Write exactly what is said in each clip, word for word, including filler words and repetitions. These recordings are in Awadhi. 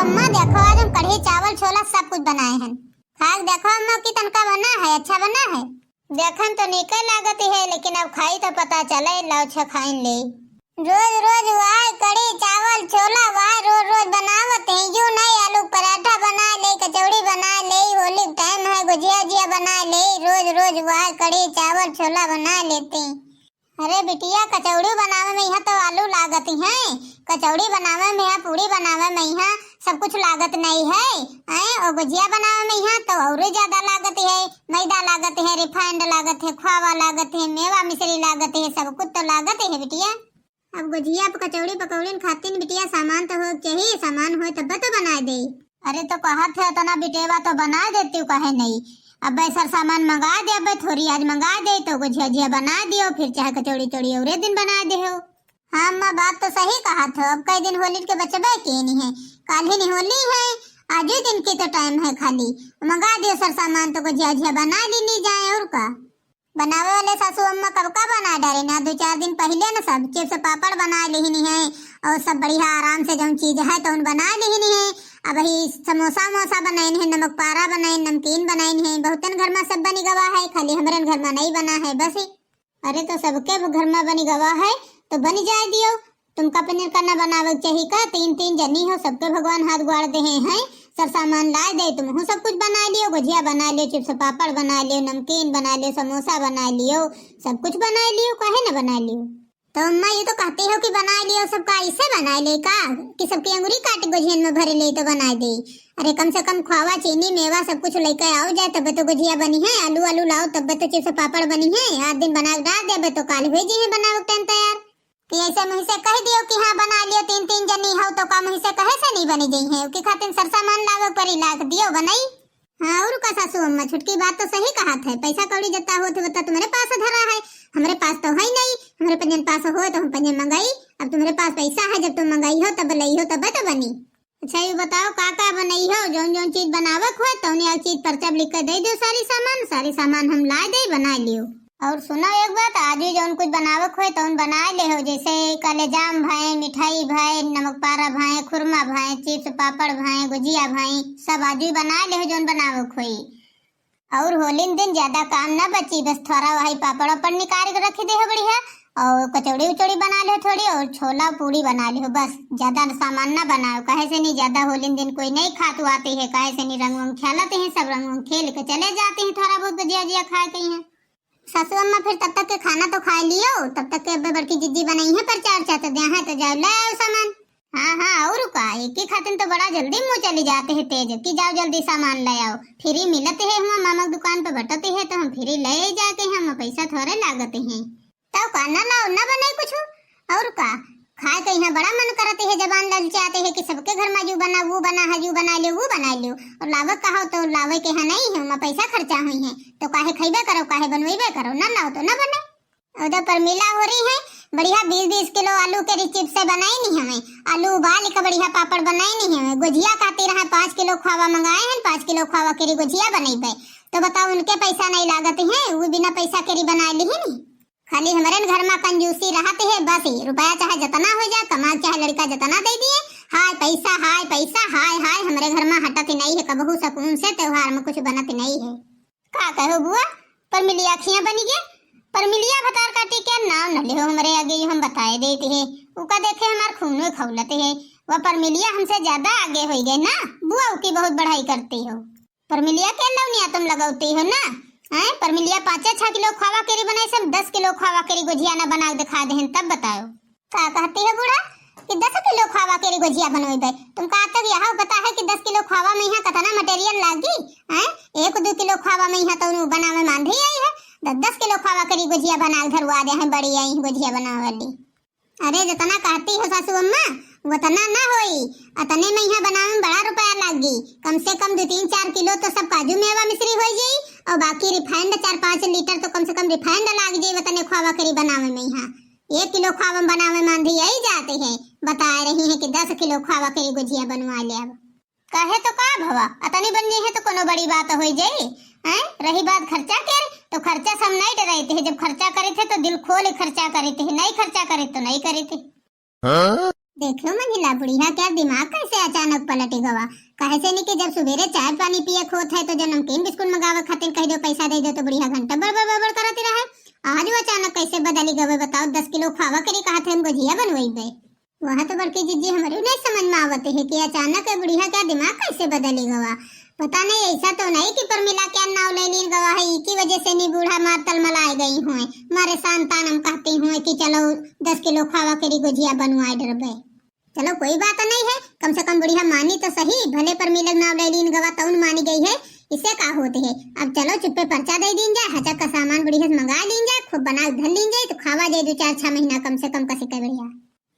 अम्मा देखो, आज हम कढ़ी चावल छोला सब कुछ बनाए हैं। खाके देखो अम्मा कि तनका बना है, अच्छा बना है? देखन तो नीके लागत है, लेकिन अब खाई तो पता चले, लाओ छ खाइन ले। रोज रोज वह कढ़ी चावल छोला वह रोज रोज बनावत है, यूं नहीं आलू पराठा बना ले, कचौड़ी बना ले, होली टाइम है, गुजिया उजिया बना ले, रोज रोज वह कढ़ी चावल छोला बना लेते। अरे बिटिया, कचौड़ी बनावे में यहाँ तो आलू लागत है, कचौड़ी बनावे में यहाँ, पूड़ी बनावे में यहाँ सब कुछ लागत नहीं है। हैं, और गुजिया बनावे में यहाँ तो और ज्यादा लागत है, मैदा लागत है, refined लागत है, खोवा लागत है, मेवा मिश्री लागत है, सब कुछ तो लागत है बिटिया। अब गुजिया, कचौड़ी, पकौड़िन खातिन बिटिया सामान तो हो चाहिए, सामान होए तब तो बनाए दे। अरे तो कहत है इतना बिटेवा तो बनाए देती, काहे नहीं? अब सर सामान मंगा दे, अब थोड़ी आज मंगा दे तो गुजिया जिया बना दियो, फिर चाहे कचौड़ी चौड़ी औरे दिन बना दे हो। हाँ अम्मा, बात तो सही कहत हो, अब कई दिन होली के बचबे के नहीं है, काल ही नहीं होली है, आज ही दिन के तो टाइम है खाली, मंगा दियो सर सामान तो गुजिया जिया बना ली नहीं जाए और का। बनावे वाले सासू अम्मा कब का बना डारे ना, दो चार दिन पहले ना सब चिप्स पापड़ बना लेहिनी है और सब बढ़िया आराम से जौन चीज है तौन बना लेहिनी है। अब ही समोसा वमोसा बनाइन है, नमक पारा बनाइन, नमकीन बनाइन है, बहुतन घर में सब बनी गवा है, खाली हमरन घर में नहीं बना है बस। अरे तो सबके घर में बनी गवा है तो बनी जाए दियो। तुमका पनीर का ना बनावे के चाही का? तीन तीन जनी हो, सबके भगवान हाथ गोड़ देहे हैं, सब सामान लाए दे, तुमहू सब कुछ बना लियो, गुजिया बना लियो, चिप्स पापड़ बना लियो, नमकीन बना लियो, समोसा बना लियो, सब कुछ बना लियो, काहे ना बना लियो? तो अम्मा ये तो कहती हो कि बना लियो, सबका ऐसे बना ले का कि सबकी अंगुरी काट गुजियन में भरे ले तो बना दे? अरे कम से कम खोवा चीनी मेवा सब कुछ लेके आओ जाए तब तो गुजिया बनी है, आलू आलू लाओ तब तो चिप्स पापड़ बनी है, आज दिन बना के डाल देबे तो काल हो जी है बनावे के टाइम तैयार। कि ऐसे मुँह से कह दियो कि हाँ बना लियो, तीन तीन जनी हो तो का मुँह से कहे से नहीं बनी गई है, उनकी खातिर सरसा मान लावे परी लाख दियो बनाई। हाँ और का सासू अम्मा, छुटकी बात तो सही कहत है, पैसा कौड़ी जत्ता होत है बता तुम्हारे पास धरा है, हमारे पास तो है नहीं, हमारे पंजन पास हो तो हम पंजन मंगाई, अब तुम्हारे पास पैसा है जब तुम मंगाई हो तब लई हो तब तो बनी। अच्छा ये बताओ का का बनई हो, जौन जौन चीज बनावक हो तौने एक चीज पर्चा लिख के दे दो, सारी सामान, सारी सामान हम ला दे बना लियो। और सुनो एक बात, आज ही जौन कुछ बनावक होए तौन बनाए ले हो, जैसे कलेजाम भए, मिठाई भए, नमक पारा भए, खुरमा भए, चिप्स पापड़ भए, गुजिया भए, सब आज ही बनाए ले हो जौन बनावक होए। और होली दिन ज्यादा काम ना बची, बस थोड़ा वही पापड़ वापड़ निकाल के रख दे हो बढ़िया, और कचौड़ी उचौड़ी बना ले हो थोड़ी, और छोला पूड़ी बना ले हो, बस ज्यादा सामान ना बनाओ, काहे से नहीं ज्यादा होली दिन कोई नहीं खात आते है, काहे से नहीं रंग वंग खेलते हैं, सब रंग वंग खेल के चले जाते हैं, थोड़ा बहुत भजिया जिया खाए के हैं। सासू अम्मा फिर तब तक के खाना तो खा लियो, तब तक के अब्बे बड़की जिज्जी बनाई है, पर्चा उर्चा तो दिया है, तो जाओ ले आओ सामान। हाँ हाँ, और का, एक ही खातिन तो बड़ा जल्दी मुँह चली जाते हैं तेज कि जाओ जल्दी सामान ले आओ, फ्री मिलते है, हम मामा की दुकान पे बटते हैं तो हम फ्री ले जाते हैं, हम पैसा थोड़े लागते हैं। तब का ना लाओ ना बनाई कुछ, और का, खाए के यहाँ बड़ा मन करते है, जबान ललचाते है कि सबके घर में यू बना, वो बना है, यू बना लियो, वो बना लियो, और लावे कहो तो लावे के यहाँ नहीं है, वहाँ पैसा खर्चा हुई है, तो काहे खैबे करो, काहे बनवेबे करो, ना लाओ तो ना बने। उधर परमिला हो रही है, बढ़िया बीस बीस किलो आलू के चिप्स से बनाई नहीं हमें, आलू उबाल के बढ़िया पापड़ बनाई नहीं हमें, गुजिया खातिर है पाँच किलो खोवा मंगाए हैं, पाँच किलो खोवा केरी गुजिया बनैबे, तो बताओ उनके पैसा नहीं लागत है, वो बिना पैसा केरी बना ली नहीं। खाली हमरन घर में कंजूसी रहत है बस, ही रुपया चाहे जितना हो जाए, कमाल चाहे लड़का जितना दे दिए, हाय पैसा, हाय पैसा, हाय हाय, हमरे घर में हटत ही नहीं है, कबहू सुकून से त्योहार में कुछ बनत नहीं है। का कहो बुआ, परमिलिया खिया बनी गे? परमिलिया भतार काटी के नाम न लेहो हमरे आगे, ये हम बताए देते हैं। उका देखे हमार खूनो खौलत है। वह परमिलिया हमसे ज्यादा आगे होई गए ना बुआ, उकी बहुत बढ़ाई करती हो। परमिलिया के लौनिया तुम लगौती हो ना, हैं? परमिलिया पाँचे छह किलो खोवा केरी बनाई से हम दस किलो खोवा केरी गुजिया ना बना के दिखा देहन, तब बताओ। का कहती है बूढ़ा कि दस किलो खोवा केरी गुजिया बनवेबे? तुमका आज तक यह पता है कि दस किलो खोवा में यहाँ कतना मटेरियल लागी? हैं? एक दो किलो खोवा में यहाँ तो बनावे मांधी आई है, दस दस किलो खोवा केरी गुजिया बना के धरवा दे हैं, बड़ी आई गुजिया बनावे वाली। अरे जितना कहती हो सासू अम्मा, उतना ना होई, अतने में यहाँ बनावे में बड़ा रुपया लागी। कम से कम दो तीन चार किलो तो सब काजू मेवा मिश्री हो जाई, और बाकी refined चार पाँच लीटर तो कम से कम refined लाग जाई, उतने खोवा केरी बनावे में यहाँ। एक किलो खोवा बनावे मांधी आई जाते हैं, बता रही हैं कि दस किलो खोवा केरी गुजिया बनवा ले अब। कहे तो का भवा, अतनी बन जाई है तो कोनो बड़ी बात हो जाई, हैं? रही बात खर्चा के, तो खर्चा से हम नहीं डराते हैं, जब खर्चा करे थे तो दिल खोल खर्चा करे थे, नहीं खर्चा करे तो नहीं करे थे। हाँ? देखियो मंझिला, बुढ़िया के दिमाग कैसे अचानक पलटि गवा। कहे से नहीं कि जब सुबेरे चाय पानी पिए के होत है तो जो नमकीन बिस्कुट मंगावे खातिर कहि देउ, पैसा दइ देउ, तो बुढ़िया घंटा बड़बड़ बड़बड़ करति रहे। आज वो अचानक कैसे बदलि गवे बताओ? दस किलो खावा करी कहत है हम गुझिया बनवइबे। वह तो बड़की जिज्जी हमरे नहीं समझ में आवत है कि अचानक ये बुढ़िया के दिमाग कैसे बदलि गवा। पता नहीं, ऐसा तो नहीं कि प्रमिला के नाव लइ लीन गवा है, इकी वजह से नहीं बूढ़ा मार तलमलाए गई हुए। मारे शांतान हम कहती हुए कि चलो दस किलो खावा करी गुझिया बनवाए डरबे। चलो कोई बात नहीं है, कम से कम बुढ़िया मानी तो सही, भले प्रमिला के नाव लइ लीन गवा तउन मानी गई है, इससे का होत है। अब चलो चुप्पे पर्चा दइ दीन जाए, हचक का सामान बुढ़िया से मंगा लीन जाए, खूब बना के धर लीन जाए, तो खावा जाए दो चार छह महीना कम से कम कसी के बढ़िया।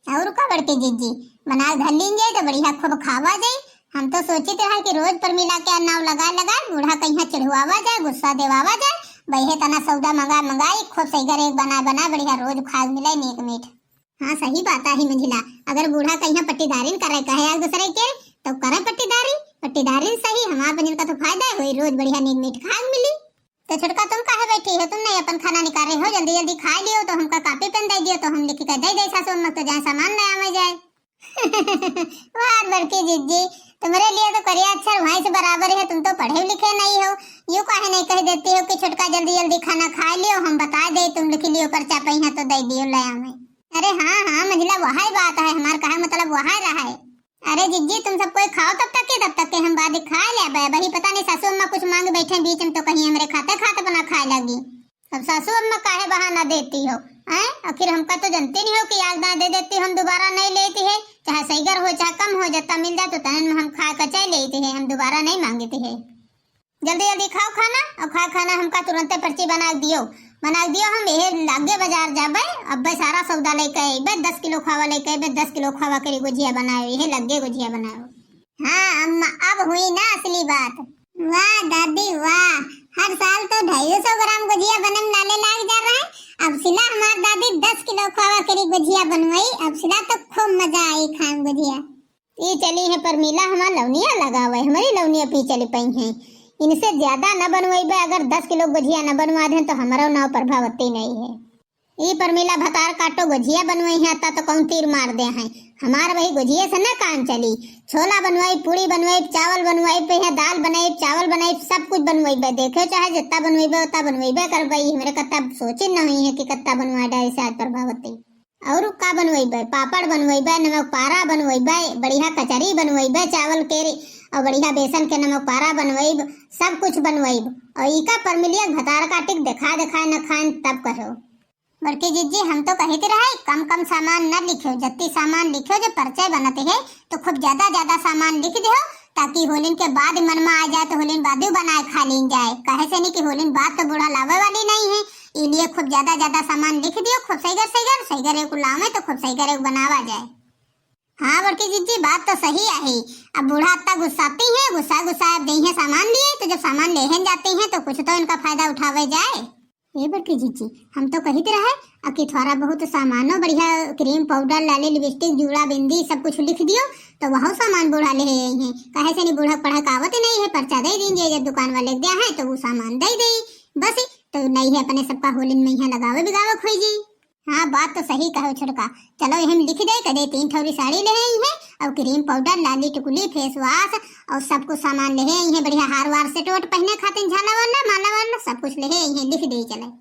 और का बड़की जिज्जी, बना के धर लीन जाए तो बढ़िया खूब खावा जाए। हम तो सोचित रहा कि रोज प्रमिला के नाव लगाए लगाए बूढ़ा कहिया चिढ़वावा जाए, गुस्सा देवावा जाए, बइहे तना सौदा मंगा मंगाई, खूब सहीगर एक बनाए बनाए बढ़िया रोज खाए मिले नीक मीठ। हाँ सही बात आही मंझिला, अगर बूढ़ा कहिया पट्टीदारिन करे कहे एक दूसरे के, तो करे पट्टीदारी, पट्टीदारिन सही, हमार बहिन का तो फायदा होई, रोज बढ़िया नीक मीठ खाए मिली। तो छोटका तुम काहे बैठी हो, तुम नहीं अपन खाना निकारे हो, जल्दी जल्दी खाए लियो तो हमका कापी पेन दइ दियो तो हम लिखि के दइ दे सासू अम्मा तो जाए सामान ले आवे जाए। वाह बड़की जिज्जी, तुम्हरे लिए तो करिया अक्षर वहीं से बराबर है, तुम तो पढ़े लिखे नहीं हो, यूं काहे नहीं कहि देती हो कि छोटका जल्दी जल्दी खाना खाए लियो, हम बताए दे, तुम लिखि लियो पर्चा पहिया तो दइ दियो ले आवे। अरे हाँ हाँ मंझिला, वही बात है, हमार कहे मतलब वही रहा है। अरे जिज्जी तुम सब कोई खाओ तब तक के, तब तक के हम बाद में खाए लेबे। अबही पता नहीं सासू अम्मा कुछ मांग बैठे बीच में तो कहीं हमरे खाते खाते बना खाए लगी। अब सासू अम्मा काहे बहाना देती हो, हैं? आखिर हमका तो जनती नहीं हो कि आग दाएं दे देती, हम दोबारा नहीं लेती है, चाहे सहीगर हो चाहे कम हो, जितना मिल जाए तो तनन में हम खाए का चाहे लेती है, हम दोबारा नहीं मांगती है। जल्दी जल्दी खाओ खाना, और खाए खाना हमका तुरंते पर्ची बना दियो, बना दियो। हम यही लागे बाजार जाबे, अब्बे सारा सौदा लेके अइबे, दस किलो खावा लेके अइबे, दस किलो खावा करी गुझिया बनायो, यही लगे गुझिया बनायो। हाँ अम्मा, अब हुई ना असली बात। वाह दादी वाह, हर साल तो ढाई सौ ग्राम गुझिया बने में लाले लाग जा रहा है, अब सिला हमार दादी दस किलो खावा करी गुझिया बनवाई, अब सिला तो खूब मजा आई खाए में गुझिया। ई चली है परमिला हमार लौनिया लगावे, हमरी लौनिया पी चली पई हैं। इनसे ज्यादा न बनवइबे, अगर दस किलो गुझिया न बनवा दें तो हमरो नाव प्रभावती नहीं है। ई परमिला भतार काटो गुझिया बनवई है, अत्ता तो कौन तीर मार दे हैं। हमार वही गुझिया से न काम चली। छोला बनवाई, पूड़ी बनवाई, चावल बनवाई, पे है दाल बनाई, चावल बनाई, सब कुछ बनवइबे। देखे चाहे जितना बनवइबे उतना बनवइबे करबे, ई हमरे कत्ता सोचिन न हुई है कि कत्ता बनवा डाली से आज प्रभावती। और का बनवइबे? पापड़ बनवइबे, नमक पारा बनवइबे, बढ़िया कचरी बनवइबे चावल के, और बढ़िया बेसन के नमक पारा बनवइब, सब कुछ बनवइब। और इका परमिलिया भतार का टिक देखा देखा न खाएन तब कहो। बड़की जिज्जी, हम तो कहित रहे कम कम सामान न लिखो, जत्ती सामान लिखो जो परिचय बनत है तो खूब ज्यादा ज्यादा सामान लिख दो, ताकि होलिन के बाद मन में आ जाए तो होलिन बादू बनाए खा लीन जाए। कहे से नहीं कि होलिन बाद तो बूढ़ा लावे वाली नहीं है, इलिए खूब ज्यादा ज्यादा सामान लिख दियो, खूब सहीगर सहीगर, सहीगर एक लावे तो खूब सहीगर एक बनावा जाए। हाँ बड़की जिज्जी, बात तो सही आहे। अब बूढ़ा अत्ता गुस्साती है, गुस्सा गुस्सा अब देही है सामान लिए, तो जब सामान लेहन जाती हैं तो कुछ तो इनका फायदा उठावे जाए। ए बड़की जिज्जी, हम तो कहित रहे, अकी थोड़ा बहुत सामानो बढ़िया, क्रीम पाउडर, लाली लिपस्टिक, जूड़ा बिंदी सब कुछ लिख दियो, तो वह सामान बूढ़ा ले आई हैं। कहे से नहीं बूढ़ा पढ़ा का आवत नहीं है, पर्चा दे दीजिए, जब दुकान वाले दिया है तो वो सामान दे दे, बस। तो नहीं है अपने सबका होलिन में यहाँ लगावे बिगावे खोई जी। हाँ, बात तो सही कहो छोटका। चलो, यही में लिख दे, कदे तीन ठौरी साड़ी ले आई है और क्रीम पाउडर, लाली टिकुली, फेस वाश और सब कुछ सामान ले आई है, बढ़िया हार वार, सेट वोट पहने खातिर, झाला वाला, माला वाला, सब कुछ ले आई है, लिख दे चले।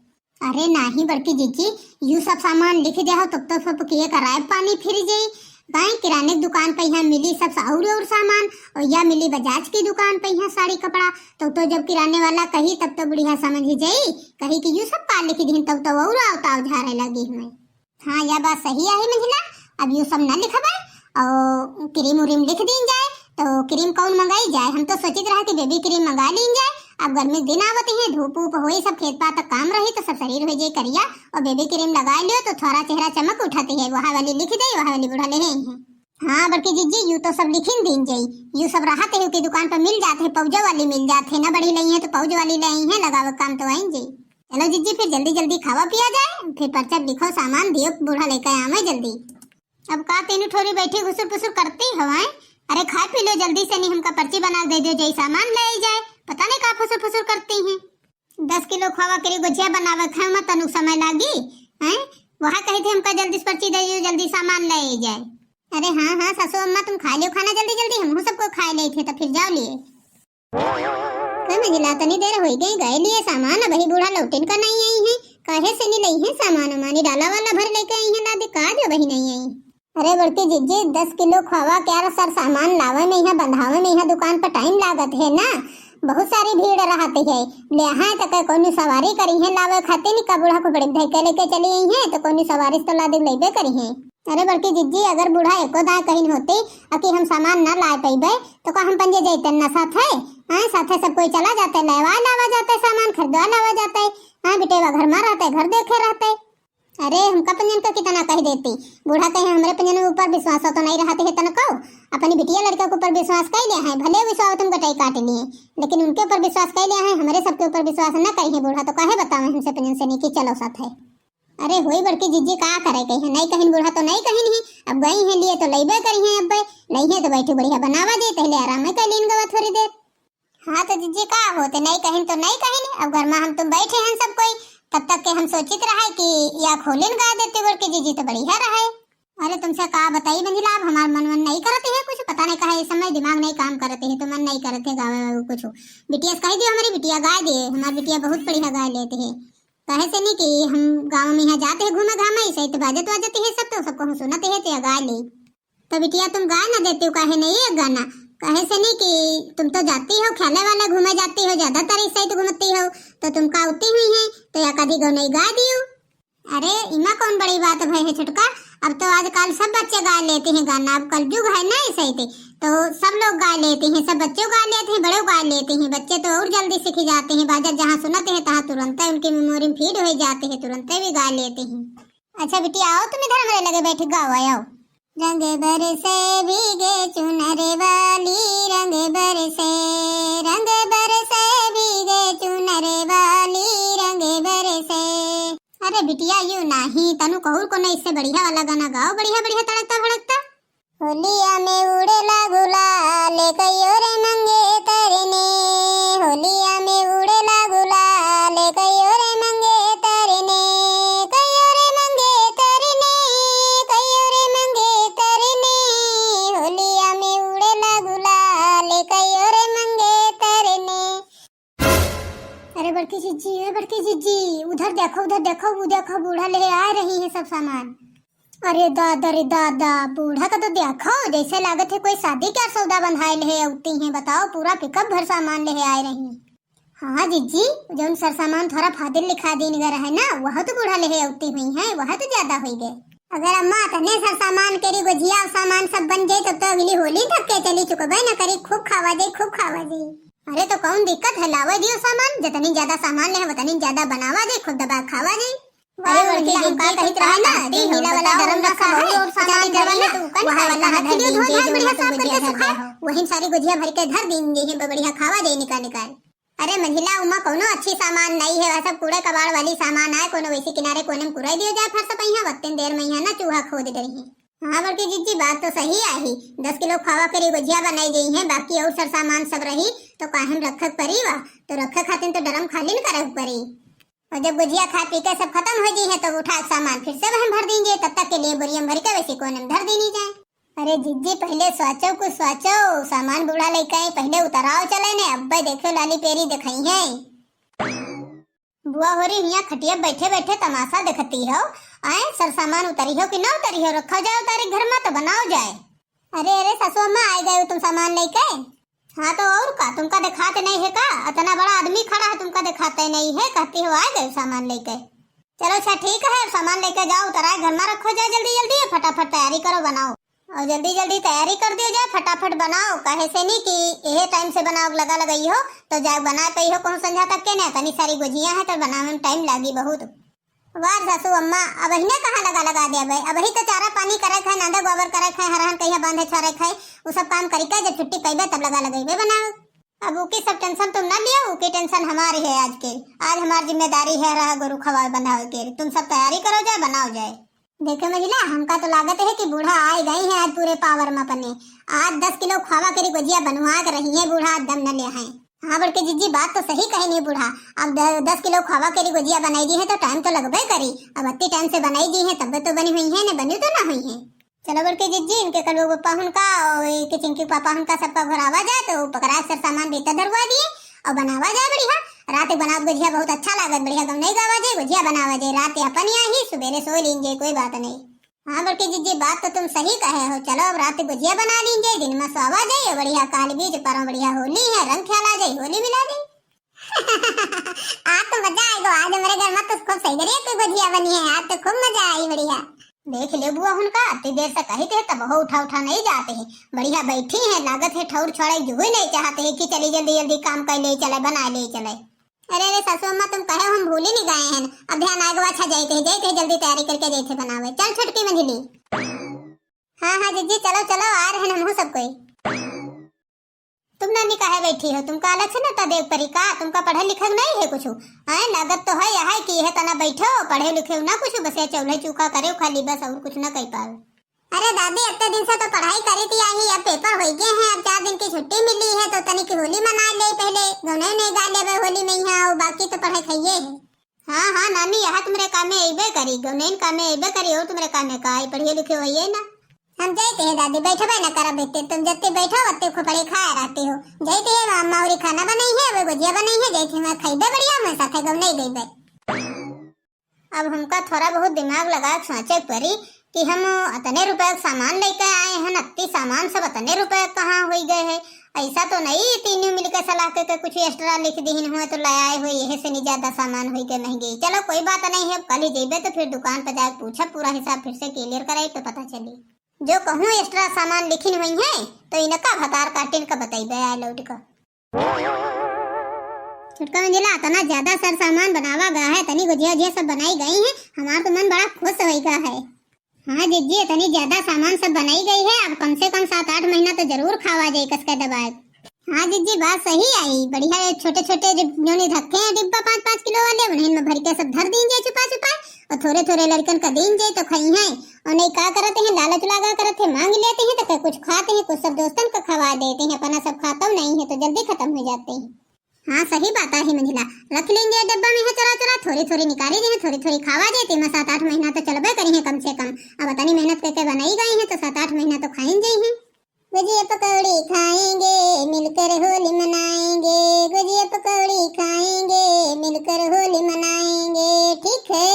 अरे नाही बड़की जिज्जी, यू सब सामान लिख दे हो, तब तो सब किए कराए पानी फिर जाई। काहे किराने की दुकान पे यहाँ मिली सब सा-, और, और सामान, और या मिली बजाज की दुकान पे यहाँ साड़ी कपड़ा, तो, तो जब किराने वाला कही तब तो बुढ़िया समझ ही जाई, कही कि यू सब का लिख दीन, तब तो और आवताव झारे लगी हमें। हाँ, यह बात सही आहे मंझिला, अब यू सब न लिखबे, और क्रीम उरीम लिख दीन जाए, तो क्रीम कौन मंगाई जाए? हम तो सोचित रहा कि बेबी क्रीम मंगा लीन जाए। अब गर्मी दिन आवत है, धूप ऊप होई, सब खेत पात काम रही, तो सब शरीर हो जाए करिया, और बेबी क्रीम लगा लियो तो थोड़ा चेहरा चमक उठत है। वहाँ वाली लिख दे, वहाँ वाली बूढ़ा ले आई है। हाँ बड़की जिज्जी, यू तो सब लिखिन दीन जाई, यू सब रहत है कि दुकान पर मिल जात है, पौजो वाली मिल जात है, न बड़ी लई है तो पौजो वाली ले आई है, लगावे काम तो आइन जाई। चलो जिज्जी, फिर जल्दी जल्दी खावा पिया जाए, फिर पर्चा लिखो, सामान दियो, बूढ़ा लेके आवे जल्दी। अब का तीनों ठोरी बैठी घुसुर फुसुर करती हवाएं? अरे खाए पी लो जल्दी से, नहीं हमका पर्ची बना के दे दियो, जई सामान ले आई जाए। पता नहीं का फुसुर फुसुर करती हैं। दस किलो खोवा करी गुझिया बनावे खाए में तनुक समय लागी, हैं? वहाँ कही थे हमका जल्दी से पर्ची दे दियो, जल्दी सामान ले आई जाए। अरे हाँ हाँ सासू अम्मा, तुम खाइ लियो खाना जल्दी जल्दी, हमहू सबको खाइ लेइत है, तो फिर जाओ लिए। का मंझिला, तनी देर होइ गइ, गइ लिए सामान, अबही बूढ़ा लौटिन का नहीं आई है। काहे से नहीं लइहैं सामान उमान, डाला वाला भर लइके अइहैं लादे, का जो अबही नहीं आई। अरे बड़की जिज्जी, दस किलो खोवा के यार सर सामान लावे में, यहाँ बंधावे में, यहाँ दुकान पर टाइम लागत है ना, बहुत सारी भीड़ रहत है। लेहैं तो कहे कौनी सवारी करिहैं लावे खातिर, का बूढ़ा को बड़े धइ के लइके चली अइहैं, तो कौनी सवारी से तो लादे लइबे करिहैं। अरे बड़की जिज्जी, अगर बूढ़ा एको दाँय कहिन होती अ कि हम सामान ना लाइ पइबे, तो का हम पंजे जइते ना साथे? आँय, साथे सब कोई चला जाते, लेवा लावा जाते, सामान खरीदवा लावा जाते। हाँ, बिटेवा घर मा रहते, घर देखे रहते। अरे, हमका पंजन का कितना कहि देती, बूढ़ा कहे हमरे पंजन के ऊपर विश्वास तो नहीं रहत है तनको। अपनी बिटिया लड़का के ऊपर विश्वास कइ लिया है, भले विश्वास तुम गटई काट लिए, लेकिन उनके ऊपर विश्वास कइ लिया है, हमरे सबके ऊपर विश्वास न करिहैं बूढ़ा, तो काहे बतावे हमसे पंजन से नहीं कि चलो साथे। अरे होई बड़की जिज्जी, का करे कहिहैं, नहीं कहिन बूढ़ा तो नहीं कहिन ही, अब गई हैं लिए तो लइबे करिहैं, अब्बे लइहैं तो बैठी बढ़िया बनावा जाई, पहले आराम में कर लीन गवा थोड़ी देर। हाँ तो जिज्जी का होते, नहीं कहिन तो नहीं कहिन, अब घर मा हम तुम बैठे हैं सब कोई, तब तक के हम सोचित रहे कि या खोलिन गा देती बड़की जिज्जी तो बढ़िया रहे। अरे तुमसे का बताई मंझिला, अब हमार मन मन नहीं करत है कुछ, पता नहीं काहे इस समय दिमाग नहीं काम करत है, तो मन नहीं करत है गावे वावे कुछ। बिटिया से कहि दियो, हमारी बिटिया गाइ दे, हमार बिटिया बहुत बढ़िया गाइ लेत है। काहे से नहीं कि हम गाँव में यहाँ जात है घूमे घामे, ऐसे तो बाजत वाजत है सब, तो सबको हम सुनत है तो या गाइ ले। तो बिटिया तुम गाइ ना देती हो काहे नहीं एक गाना? काहे से नहीं कि तुम तो जाती हो खेले वाले घूमे जाती हो, ज्यादातर ऐसे ही तो घूमती हो, तो तुम का उती हुई है तो या कभी गो नहीं गाइ दियो। अरे इमा कौन बड़ी बात भई है छोटका, अब तो आजकल सब बच्चे गाइ लेते हैं गाना, अब कलयुग है ना ऐसे ही, तो सब लोग गाइ लेते हैं, सब बच्चे गाइ लेते हैं, बड़े गाइ लेते हैं, बच्चे तो और जल्दी सीखी जाते हैं, बाजत जहाँ सुनते हैं तहाँ तुरंत उनकी मेमोरी में फीड होइ जाते हैं, तुरंत भी गाइ लेते हैं। अच्छा बिटिया आओ तुम इधर हमरे लगे बैठ गाओ आओ। रंग बरसे भीगे चुनर वाली, रंग बरसे, रंग बरसे भीगे चुनर वाली, रंग बरसे। अरे बिटिया, यू नाही, तनु कहूर कोनो इससे बढ़िया वाला गाना गाओ, बढ़िया बढ़िया तड़कता भड़कता। होलिया में उड़ेला गुलाल, कइयो रे मंगेतर ने। होलिया में उड़ेला गुलाल, कइयो रे मंगेतर ने। कइयो रे मंगेतर ने, कइयो रे मंगेतर ने। होलिया में उड़ेला गुलाल, कइयो रे मंगेतर ने। अरे बड़की जिज्जी, ए बड़की जिज्जी, उधर देखो, उधर देखो, वो देखो, बूढ़ा लेहे आइ रही है सब सामान। अरे दादा रे दादा, बूढ़ा का तो देखो, जैसे लागत है कोई शादी के सौदा बंधाइल है, अउती हैं, बताओ, पूरा पिकअप भर सामान लेहे आइ रही। हाँ जिज्जी, जौन सर सामान थोड़ा फादिल लिखा दीन गए रहे ना, वह तो बूढ़ा लेहे अउती हुई हैं, वह तो ज्यादा हुई गए। अगर अम्मा तने सर सामान केरी गुजिया और सामान सब बन जाए, तब तो अगली होली तक के चली चुकबे न करी, खूब खावा जाए, खूब खावा जाए। अरे तो कौन दिक्कत है, लावे दियो सामान, जितनी ज्यादा सामान ले हैं, उतनी ज्यादा बनावा जाए, खूब दबा खावा जाए। अरे अरे बड़की बड़की जिज्जी, जिज्जी, हम का कहित रहे ना, तीन नीला वाला ड्रम रखा है, और सामान भरवा है, तो उकन वहाँ वाला हाथ लियो, धो धाय बढ़िया साफ करके सुखाओ, वही सारी गुजिया भर के धर दीन जी, बढ़िया खावा जाए निकाल निकाल। अरे मंझिला, उमा कौनो अच्छी सामान नहीं है, वह सब कूड़े कबाड़ वाली सामान आए, कोनो वैसी किनारे कोने में कुराई दियो जाए, फर्श पे यहाँ वत्तन देर में यहाँ ना चूहा खोद डरी है। हाँ बड़की जिज्जी, बात तो सही आही, दस किलो खावा करी गुजिया बनाई गई है, बाकी और सर सामान सब रही तो काहे में रखे के परी वा, तो रखे खातिर तो ड्रम खाली न करे के परी। और जब गुजिया खा पी के सब खत्म हो जी है, तब उठा के सामान फिर से वहीं भर दीजिए, तब तक के लिए बोरिया में भर के वैसे कोने में धर दीनी जाए। अरे जिज्जी, पहले सोचो, कुछ सोचो, सामान बूढ़ा लेके आए, पहले उतराव चले ने, अब्बे देखो लाली पेरी दिखाई है। बुआ होरी हियाँ खटिया बैठे बैठे तमाशा देखती हो, आए सर सामान उतरी हो कि ना उतरी हो, रखा जाए उतारी घर में तो बनाओ जाए। अरे अरे सासू अम्मा, आइ गए हो तुम सामान लेके? हाँ तो और का, तुमका देखात नहीं है का? इतना बड़ा आदमी खड़ा है, तुमका देखाते नहीं है, कहती हो आइ गए सामान लेके। चलो अच्छा ठीक है, अब सामान लेके जाओ, उतराए घर में रखो जाए, जल्दी जल्दी फटाफट तैयारी करो, बनाओ। और जल्दी जल्दी तैयारी कर दियो जाए, फटाफट बनाओ, काहे से नहीं कि यही टाइम से बनाओ लगा लगाई हो, तो जाए बनाए पाई हो कहूँ संझा तक के नहीं, इतनी सारी गुजिया है तो बनावे में टाइम लागी बहुत। वाह सासू अम्मा, अबहिने कहाँ लगा लगा देबे, अबही तो चारा पानी करे खाए, नांदा गोबर करे खाए, हरहन कहिया बांधे छोरे खाए, उ सब काम करी के जब छुट्टी पइबे तब लगा लगइबे बनावे। अब उकी सब टेंशन तुम ना लियो, उकी टेंशन हमारी है आज के। आज हमार जिम्मेदारी है रहा गोरू खवावे बंधावे के, तुम सब तैयारी करो जाए, बनाओ जाए। देखे मंझिला, हमका तो लागत है कि बूढ़ा आइ गई है आज पूरे पावर में अपने। आज दस किलो खोवा केरी गुजिया बनवा के रही है बूढ़ा, आज दम न ले हैं। हाँ बड़की जिज्जी, बात तो सही कही नहीं बूढ़ा। अब द-, दस किलो खोवा केरी गुजिया बनाई दी है तो टाइम तो लगबे करी। अब अत्ती टाइम से बनाई दी है तब तो बनी हुई है, न बनी तो ना हुई है। चलो बड़की जिज्जी, इनके कलुआ पापा हुनका और इनके चिंकी पापा हुनका सबका घरावा जाए, तो पकड़ा सर सामान भीतर धरवा दिए और बनावा जाए बढ़िया। रात बनावत गुझिया बहुत अच्छा लागत, बढ़िया गवनई गावा जाए, गुझिया बनावा जाए, रात अपन यहाँ ही सुबेरे सो लीन जाए, कोई बात नहीं। हाँ बड़की जिज्जी, बात तो तुम सही कहे हो। चलो अब रात गुझिया बना लीन जाए, दिन में सोवा जाए, बढ़िया काल बीज परो बढ़िया होली है, रंग खेला जाए, होली मिला जाए। आज तो मजा आएगा, आज हमारे घर में तो खूब सही करिए कोई गुझिया बनी है, आज तो खूब मजा आई, बढ़िया। देख ले बुआ हुनका, अति देर से कही थे तब वो उठा उठा नहीं जाते हैं, बढ़िया बैठी हैं, लागत है ठौर छोड़े जुहुई नहीं चाहते हैं कि चली जल्दी जल्दी काम कर ले चले, बना ले चले। अरे अरे सासू अम्मा, तुम कहे हम भूली नहीं गए हैं, अब ध्यान आएगा, अच्छा जाते हैं, जाते हैं जल्दी तैयारी करके जाते हैं बनावे। चल छोटकी मंझली। हाँ हाँ जिज्जी, चलो चलो, आ रहे हैं हमहू सब कोई। तुम नानी काहे बैठी हो? तुमका अलग से ना ता देख परी का? तुमका पढ़े लिखे नहीं है कुछ? हैं, लागत तो है यह है कि यह तना बैठो, पढ़े लिखे ना कुछ, बस ये चौल्हे चूका करे खाली, बस और कुछ ना कह पावे। अरे दादी, इतने दिन से तो पढ़ाई करी थी, आई अब पेपर हो गए हैं, अब चार दिन की छुट्टी मिली है तो तनी की होली मना ले, पहले गौने नहीं गा लेबे होली में यहाँ, और बाकी तो पढ़ाई खाइए है। हाँ हाँ नानी, यहाँ तुम्हारे काम में अइबे करी, गौनैन काम में अइबे करी, और तुम्हारे काम में का आई, पढ़िए लिखे होइए ना। हम जाते हैं दादी, बैठबे ना करब इतने, तुम जत्ते बैठो उत्ते खोपड़ी खाए रहते हो। जाते हैं माँ, माँ उरी खाना बनाई है, वो गुजिया बनाई है, जाते हैं वहाँ खाइबे बढ़िया, मैं साथे गौनई गइबे। अब हमका थोड़ा बहुत दिमाग लगा के सोचे के पड़ी कि हम अतने रुपए के सामान लेके आए हैं, अत्ती सामान सब अतने रुपए के कहाँ होई गए है? ऐसा तो नहीं, तीनों मिलके सलाह करके कुछ extra लिख दीहिन हुए तो ले आए हुए, यह से नहीं ज्यादा सामान होई गए महंगे। चलो कोई बात नहीं है, अब कल ही जेबे तो फिर दुकान पर जाके पूछब, पूरा हिसाब फिर से clear कराई तो पता चली। जो कहूँ extra सामान लिखिन हुई है तो इनका भतार काटिन का बतइबे आए लौट का। छोटका मंझला, इतना ज्यादा सर सामान बनावा गा है, तनी गुजिया उजिया सब बनाई गई है, हमार तो मन बड़ा खुश होई गा है। हाँ जिज्जी, इतनी ज्यादा सामान सब बनाई गई है, अब कम से कम सात आठ महीना तो जरूर खावा जाए कस के दबाए। हाँ जिज्जी, बात सही आई, बढ़िया छोटे छोटे जब जोनी रखे हैं डिब्बा पाँच पाँच किलो वाले, उन्हीं में भर के सब धर दीन जाए छुपा छुपा, और थोड़े थोड़े लड़कन का दीन जाए तो खाई हैं। और नहीं का करते हैं, लालच लागा करते हैं, मांग लेते हैं तो फिर कुछ खाते हैं, कुछ सब दोस्तन का खवा देते हैं, अपना सब खाता नहीं है तो जल्दी खत्म हो जाते हैं। हाँ सही बात है मंझला, रख लीन जाए डब्बा में है चोरा चोरा, थोड़ी थोड़ी निकाली जाए, थोड़ी थोड़ी खावा जाए, तेमा सात आठ महीना तो चलबे करी है कम से कम। अब इतनी मेहनत करके बनाई गई है तो सात आठ महीना तो खाइन जाई है। गुजिया पकौड़ी खाएंगे, मिलकर होली मनाएंगे, गुजिया पकौड़ी खाएंगे, मिलकर होली मनाएंगे, ठीक है।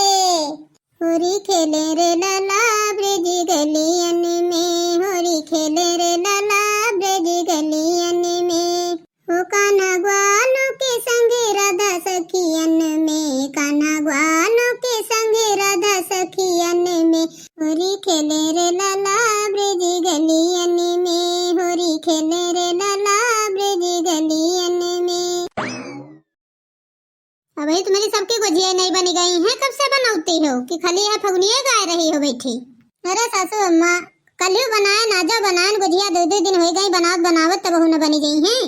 होरी खेले रे लाला ब्रज गलियन में, होरी खेले रे लाला ब्रज गलियन में। ओ कान्हा ग्वालों के संगे राधा सखियन में, कान्हा ग्वालों के संगे राधा सखियन में। होरी खेले रे लाला ब्रज गलियन में, होरी खेले रे लाला ब्रज गलियन में। अबही तुम्हारी सबकी गुजिया नहीं बनी गई है, कब से बनौती हो कि खाली यह फगुनिये गाए रही हो बैठी? अरे सासू अम्मा, कल ही बनाए ना, जो बनाए गुजिया दो दो दिन हो गई बनावत बनावत, तब न बनी गई है।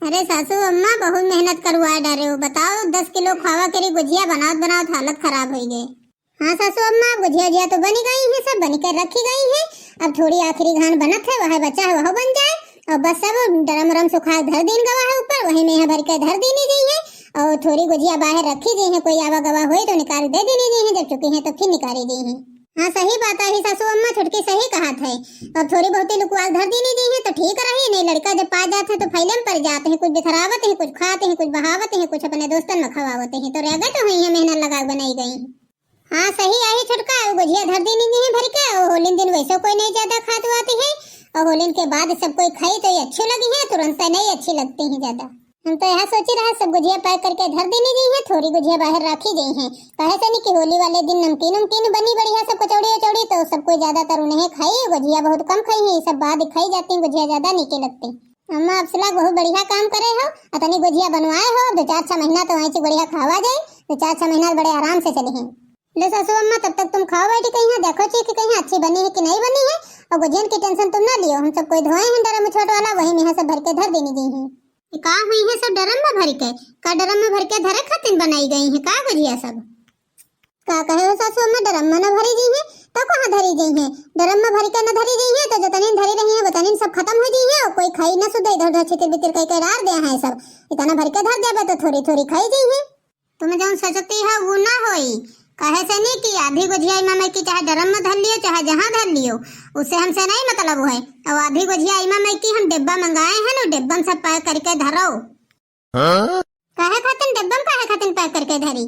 अरे सासू अम्मा, बहुत मेहनत करवा डारे हो, बताओ दस किलो खावा करी गुजिया बनावत बनावत हालत खराब हो गई। हाँ सासू अम्मा, अब गुजिया उजिया तो बनी गई है, सब बनी कर रखी गई है। अब थोड़ी आखिरी घान बनत है, वह बचा है, वह बन जाए। और बस सब ड्रम उरम सुखा के धर दीन गवा है ऊपर, वही में यहाँ भर के धर दीनी गई है। और थोड़ी गुजिया बाहर रखी गई है, कोई आवा गवा होए तो निकाल दे दीनी गई है, जब चुकी है तो फिर निकाली गई है। हाँ सही बात है सासू अम्मा, छुटकी सही कहत है। अब थोड़ी बहुती लुकवा के धर दीनी गई है तो ठीक रही, नहीं लड़का जब पा जात है तो फैले में पड़ जाते हैं, कुछ बिखरावत हैं, कुछ खाते हैं, कुछ बहावत हैं, कुछ अपने दोस्तन में खवावत हैं, तो रह गए तो हुई है मेहनत लगा के बनाई गई है। हाँ सही आई छुटका, वो गुजिया धर दीनी गई है भर के, वो होलिन दिन वैसे कोई नहीं ज्यादा खात वाती है, और होलिन के बाद सब कोई खाई तो ये अच्छी लगी है, तुरंत नहीं अच्छी लगती है ज्यादा। हम तो यह सोची रहा सब गुजिया pack करके धर दीनी गई है, थोड़ी गुजिया बाहर रखी गई है, कहे से नहीं कि होली वाले दिन नमकीन उमकीन बनी बढ़िया सब कचौड़ी उचौड़ी, तो सब कोई ज्यादातर उन्हें खाई, गुजिया बहुत कम खाई है, ये सब बाद खाई जाती है, गुजिया ज्यादा नीके लगती। अम्मा अफसला बहुत बढ़िया काम करे हो, अतनी गुजिया बनवाए हो, दो चार छह महीना तो वहीं से बढ़िया खावा जाए, दो चार छह महीना बड़े आराम से चली हैं। लो सासू अम्मा, तब तक तुम खाओ बैठी कहीं, देखो ची कि कहीं अच्छी बनी है कि नहीं बनी है, और गुजियन की tension तुम ना लियो, हम सब कोई धोए हैं ड्रम छोट वाला, वही में यहाँ सब भर के धर देनी गई है। ये का हुई है सब ड्रम में भर के? का ड्रम में भर के धरे खातिर बनाई गई है का गुजिया सब? का कहे हो सासू अम्मा, ड्रम में न भरी गई है तो कहाँ धरी गई है? ड्रम में भर के न धरी गई है तो जतनी धरी रही है वतनी सब खत्म हो गई है, और कोई खाई न सुधे, इधर उधर छितिर बितिर कह के डार दे है सब। इतना भर के धर देबे तो थोड़ी थोड़ी खाई गई है। तुम जौन सोचती हो वो ना होई, कहे से नहीं कि आधी गोझिया इमा मइकी चाहे ड्रम में धर लियो, चाहे जहाँ धर लियो, उससे हमसे नहीं मतलब है। और आधी गोझिया इमा मइकी हम डिब्बा मंगाए हैं ना, डिब्बन सब पैक करके धरो। हाँ? काहे खातिन डिब्बन काहे खातिन पैक करके धरी?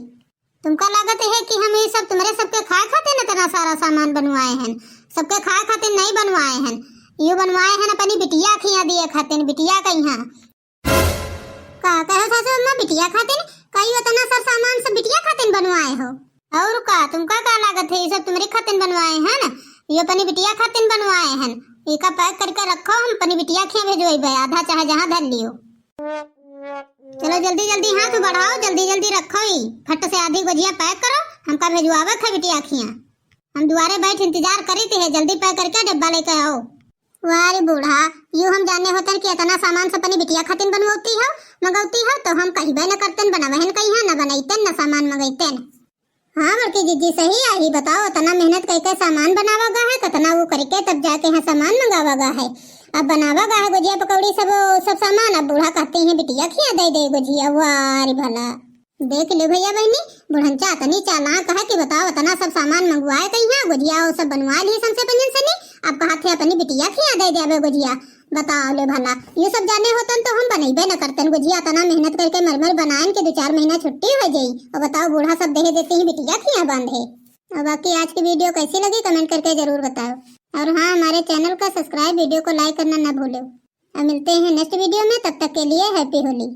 तुमका लागत है कि हम ये सब तुम्हरे सबके खाए खातिन इतना सारा सामान बनवाए हैं? सबके खाए खातिन नहीं बनवाए हैं, यो बनवाए हैं अपनी बिटिया खिया दिए खातिन, बिटिया कहिया। का कहो सासू अम्मा, बिटिया खातिन? का यो इतना सर सामान सब बिटिया खातिन बनवाए हो? और का, तुमका का लागत है, ये सब तुम्हरे खातिन बनवाए हैं ना? यो अपनी बिटिया खातिन बनवाए हैं। इका पैक करके रखो, हम अपनी बिटिया खिया भेजवाइबे, आधा चाहे जहाँ धर लियो। चलो जल्दी जल्दी हाथ बढ़ाओ, जल्दी जल्दी रखो, ई फट से आधी गोझिया पैक करो, हमका भेजवावे खे बिटिया खिया। हम दुआरे बैठ इंतजार करी थे, जल्दी पैक करके डिब्बा लेके आओ। वाह रे बूढ़ा, यू हम जाने होतन कि इतना सामान सब अपनी बिटिया खातिन बनवती हो, मंगौती हो, तो हम कहिबे न करतन, बनवहन कहिया, न बनैतन, न सामान मंगैतन। हाँ बड़की जिज्जी, सही आही, बताओ, इतना मेहनत करके सामान बनावा गा है, कितना वो करके तब जाके यहाँ सामान मंगावा गा है। अब बनावा गा है गुजिया पकौड़ी सब, सब सामान, अब बूढ़ा कहती हैं बिटिया खिया दे दे गुजिया, वाह रे भला। देख लो भैया बहनी, बुढ़ंचा इतनी चालाक है कि बताओ, इतना सब सामान मंगवाए कहिया, गुजिया वो सब बनवा ली हमसे पंजन से नहीं, अब कहा थे अपनी बिटिया खिया दे दे अबे गुजिया। बताओ ले भला, ये सब जाने होतन तो हम बनैबे न करतन गुजिया, इतना मेहनत करके मर मर बनाएन के दो चार महीना छुट्टी हो जाई। और बताओ, बूढ़ा सब देहे देते ही बिटिया खिया बांधे। और बाकी आज की वीडियो कैसी लगी, कमेंट करके जरूर बताओ। और हाँ, हमारे चैनल का सब्सक्राइब, वीडियो को लाइक करना ना भूलो। और मिलते हैं नेक्स्ट वीडियो में, तब तक के लिए हैप्पी होली।